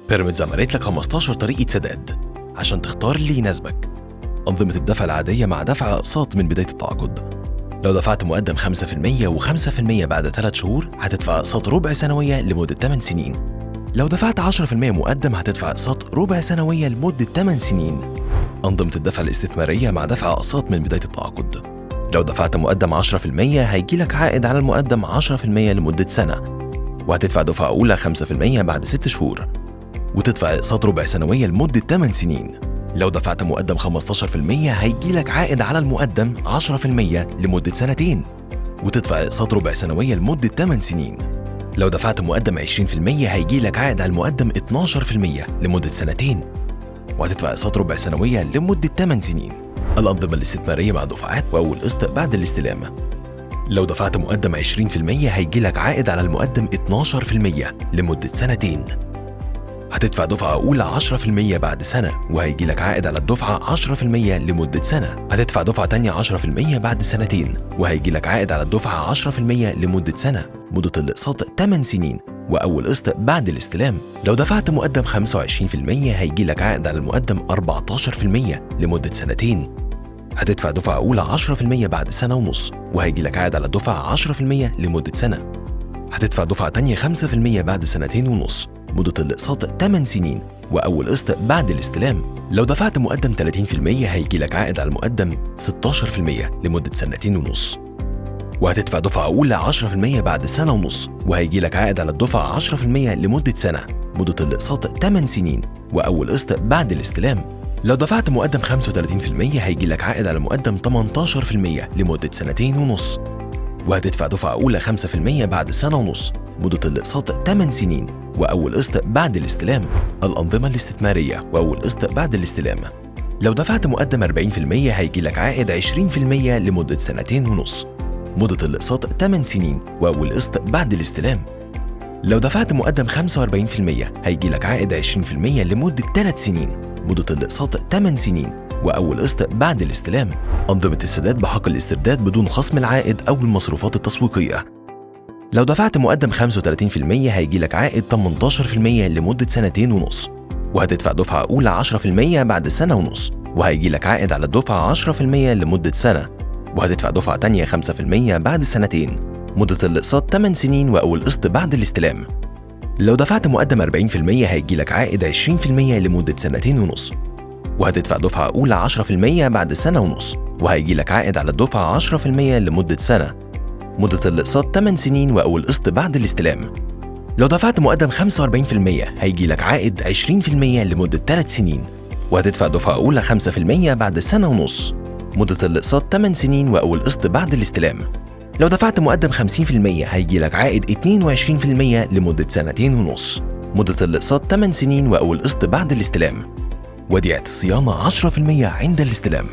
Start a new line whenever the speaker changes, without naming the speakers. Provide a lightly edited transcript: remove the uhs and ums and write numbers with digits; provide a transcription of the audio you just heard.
بيراميدز عملت لك 15 طريقة سداد عشان تختار اللي يناسبك. أنظمة الدفع العادية مع دفع أقساط من بداية التعاقد. لو دفعت مقدم 5% و5% بعد 3 شهور هتدفع أقساط ربع سنوية لمدة 8 سنين. لو دفعت 10% مقدم هتدفع أقساط ربع سنوية لمدة 8 سنين. أنظمة الدفع الاستثمارية مع دفع أقساط من بداية التعاقد. لو دفعت مقدم 10% هيجيلك عائد على المقدم 10% لمدة سنة، وهتدفع دفعة أولى 5% بعد 6 شهور، وتدفع أقساط ربع سنوية لمدة 8 سنين. لو دفعت مقدم 15% هيجيلك عائد على المقدم 10% لمدة سنتين، وتدفع أقساط ربع سنوية لمدة 8 سنين. لو دفعت مقدم 20% هيجيلك عائد على المقدم 12% لمدة سنتين، وهتدفع أقساط ربع سنوية لمدة 8 سنين. الأنظمة الاستثمارية مع دفعات وأول قسط بعد الاستلام. لو دفعت مقدم 20% هيجيلك عائد على المقدم 12% لمدة سنتين. هتدفع دفعة أولى 10% بعد سنة، وهيجيلك عائد على الدفعة 10% لمدة سنة. هتدفع دفعة تانية 10% بعد سنتين، وهيجيلك عائد على الدفعة 10% لمدة سنة. مدة الأقساط 8 سنين، وأول قسط بعد الاستلام. لو دفعت مقدم 25% هيجيلك عائد على المقدم 14% لمدة سنتين. هتدفع دفعة أولى 10% بعد سنة ونص، وهيجيلك عائد على الدفعة 10% لمدة سنة. هتدفع دفعة تانية 5% بعد سنتين ونص. مدة الأقساط 8 سنين، وأول قسط بعد الاستلام. لو دفعت مقدم 30% هيجيلك عائد على المقدم 16% لمدة سنتين ونص، وهتدفع دفعة أولى 10% بعد سنة ونص، وهيجيلك عائد على الدفعة 10% لمدة سنة. مدة الأقساط 8 سنين، وأول قسط بعد الاستلام. لو دفعت مقدم 35% هيجيلك عائد على المقدم 18% لمدة سنتين ونص، وهتدفع دفعة أولى 5% بعد سنة ونص. مدة الأقساط 8 سنين، وأول قسط بعد الاستلام. الأنظمة الاستثمارية وأول قسط بعد الاستلام. لو دفعت مقدم 40% هيجيلك عائد 20% لمدة سنتين ونص. مدة الأقساط 8 سنين، وأول قسط بعد الاستلام. لو دفعت مقدم 45% هيجيلك عائد 20% لمدة 3 سنين. مدة الأقساط 8 سنين، وأول قسط بعد الاستلام. أنظمة السداد بحق الاسترداد بدون خصم العائد أو المصروفات التسويقية. لو دفعت مقدم 35% هيجيلك عائد 18% لمدة سنتين ونص، وهتدفع دفعة أولى 10% بعد سنة ونص، وهيجيلك عائد على الدفعة 10% لمدة سنة، وهتدفع دفعة تانية 5% بعد سنتين. مدة الأقساط 8 سنين، وأول قسط بعد الاستلام. لو دفعت مقدم 40% هيجيلك عائد 20% لمدة سنتين ونص، وهتدفع دفعة أولى 10% بعد سنة ونص، وهيجيلك عائد على الدفعة 10% لمدة سنة. مدة الأقساط 8 سنين، وأول قسط بعد الاستلام. لو دفعت مقدم 45% هيجيلك عائد 20% لمدة 3 سنين، وهتدفع دفعة أولى 5% بعد سنة ونص. مدة الأقساط 8 سنين، وأول قسط بعد الاستلام. لو دفعت مقدم 50% هيجيلك عائد 22% لمدة سنتين ونص. مدة الأقساط 8 سنين، وأول قسط بعد الاستلام. وديعة الصيانة 10% عند الاستلام.